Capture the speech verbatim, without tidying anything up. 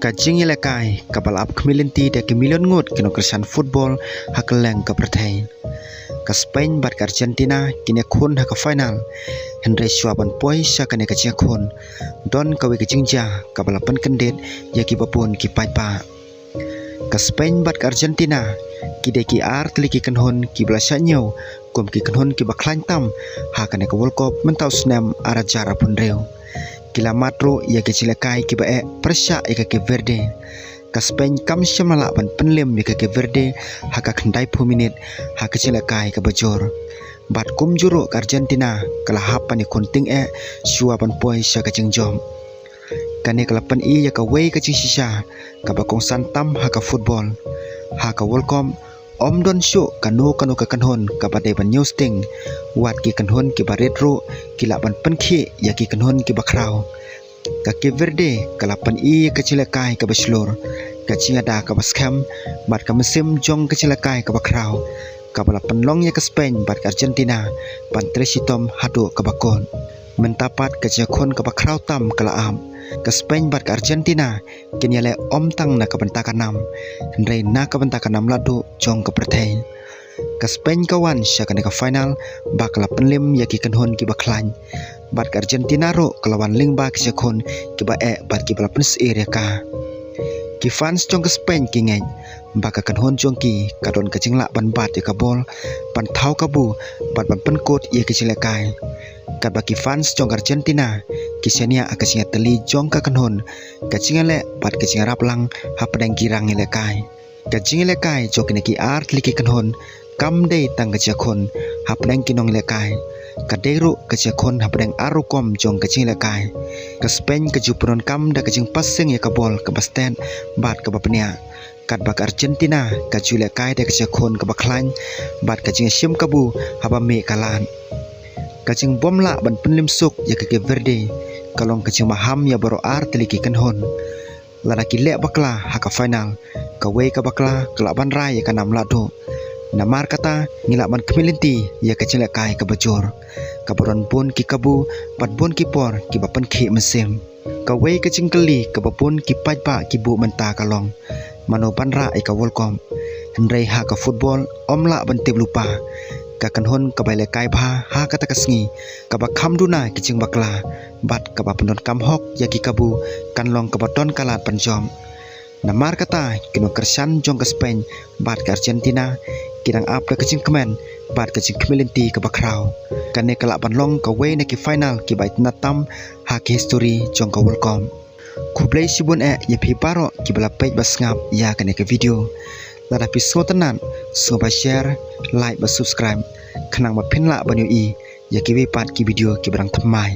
Ka jingïalehkai kaba la ap khmih lynti da ki million ngut ki nongkyrshan football ha kylleng ka pyrthei. Ka Spain bad ka Argentina kin ïakhun ha ka final. Hynrei shuwa ban poi sha kane ka jingïakhun, don kawei ka jingjia kaba la pynkyndit ïa kiba bun ki paidbah. Ka Spain bad ka Argentina ki dei ki ar tylli ki kynhun kiba la shah ñiew kum ki kynhun kiba khlaiñ tam ha kane ka World Cup mynta u snem ar hajar arphew hynriew. Ki la mad ruh ïa ki jingïalehkai kiba eh pyrshah ïa ka Cape Verde. Ka Spain kam shym la lah ban pynlem ïa ka Cape Verde ha ka khyndaiphew minit ha ka jingïalehkai kaba jur. Bad kumjuh ruh ka Argentina ka la hap ban ïakhun tyngeh shuwa ban poi sha ka jingjop. Kane ka la pyni ïa kawei ka jingshisha kaba kongsan tam ha ka football. Ha ka World Cup ym don shuh kano kano ka kynhun kaba dei ban ñiew sting. Wat ki kynhun kiba rit ruh ki lah ban pynkhih ïa ki kynhun kiba khraw. Ka Cape Verde ka la pyni ïa ka jingïalehkai kaba shlur, ka jingïada kaba skhem bad ka mynsiem jong ka jingïalehkai kaba khraw, kaba la pynlong ïa ka Spain bad ka Argentina ban trei shitom haduh kaba kut. Mynta pat ka jingïakhun kaba khraw tam ka la ap. Ka Spain bad ka Argentina kin ïaleh ym tang na ka bynta ka nam, hynrei na ka bynta ka nam lahduh jong ka pyrthei. Ka Spain ka wan sha kane ka final ba ka la pynlem ïa ki kynhun kiba khlaiñ. Bad ka Argentina ruh ka la wan lyngba ki jingïakhun kiba eh bad kiba la pynsyier ïa ka. Ki fans jong ka Spain ki ngeit ba ka kynhun jong ki ka don ka jinglah ban bat ïa ka bol, ban thaw kabu bad ban pynkut ïa ki jingïalehkai. Katba ki fans jong ka Argentina ki shaniah ha ka jingïatylli jong ka kynhun, ka jingïaleh bad ka jingïarap lang hapdeng ki rang ïalehkai. Ka jingïalehkai jong kine ki ar tylli ki kynhun kam dei tang ka jingïakhun hapdeng ki nongïalehkai. Ka dei ruh ka jingïakhun hapdeng ar rukom jong ka jingïalehkai. Ka Spain ka ju pyndonkam da ka jingpassing ïa ka bol kaba stet bad kaba bniah. Katba ka Argentina ka ju ïalehkai da ka jingïakhun kaba khlaiñ bad ka jingïashim kabu haba mih ka lad. Ka jingbym lah ban pynlem suk ïa ka Cape Verde ka long ka jingmaham ïa baroh ar tylli ki kynhun. Lada ki leh bakla ha ka final, kawei ka bakla ka lah ban rai ïa ka nam lahduh. Namar kata ngi lah ban khmih lynti ïa ka jingïalehkai kaba jur, kaba don bun ki kabu bad bun ki por kiba pynkhih mynsiem. Kawei ka jingkylli kaba bun ki paidbah ki buh mynta ka long, mano ban rah ïa ka World Cup? Hynrei ha ka football ym lah ban tip lypa. Ka kynhun kaba ïalehkai bha ha kata ka sngi, kaba kham duna ki jingbakla bad kaba pyndonkam hok ïa ki kabu kan long kaba don ka lad ban jop. Namar kata ki nongkyrshan jong ka Spain bad ka Argentina ki dang ap da ka jingkmen bad ka jingkhmih lynti kaba khraw. Kane ka lah ban long kawei na ki final kiba itynnad tam ha ki history jong ka World Cup. Khublei shibun eh ïa phi baroh kiba la peit bad sngap ïa kane ka video. Lada phi sngewtynnad, sngewbha share, like bad subscribe khnang ba phin lah ban ïohi ïa kiwei pat ki video kiba dang thymmai.